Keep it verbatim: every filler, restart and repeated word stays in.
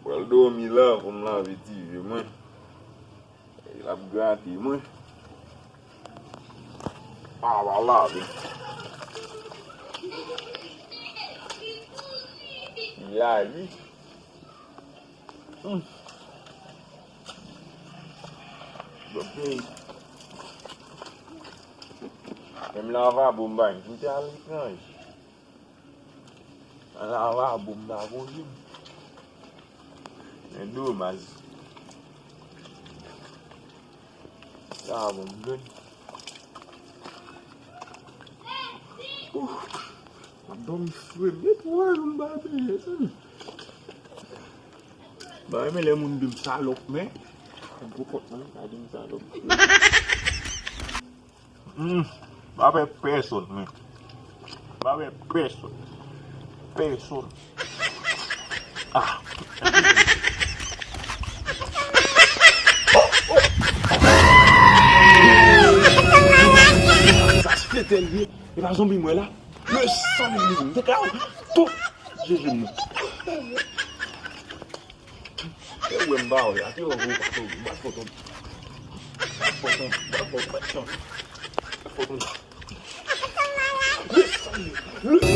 Pral dòmi la pou m lave ti je mwen. L ap grate mwen. A, w a lave. Lavi. Hmm. Menm lavabo m pa gen, m te al etranje. Lavabo m pa konn. Men domaj. Lavabo m jwenn. Ouf. M ap dòmi fre. Gen twa jou m pa benyen, tande. M pa renmen lè moun di m salòp, men. Pou kont mwen, pa di m salòp. Hmm, pa pè pèsonn, men. Pa pè pèsonn. Pèsonn. Ah. Sa se tèl ye. E pa zonbi mwen la. Mezanmi, m te ka tout jeje m nan. E wè m ba wè, ate wè, wè, pa tonbe, m pa foton. M pa foton, m pa foton, m pa foton. M pa foton. Mezanmi,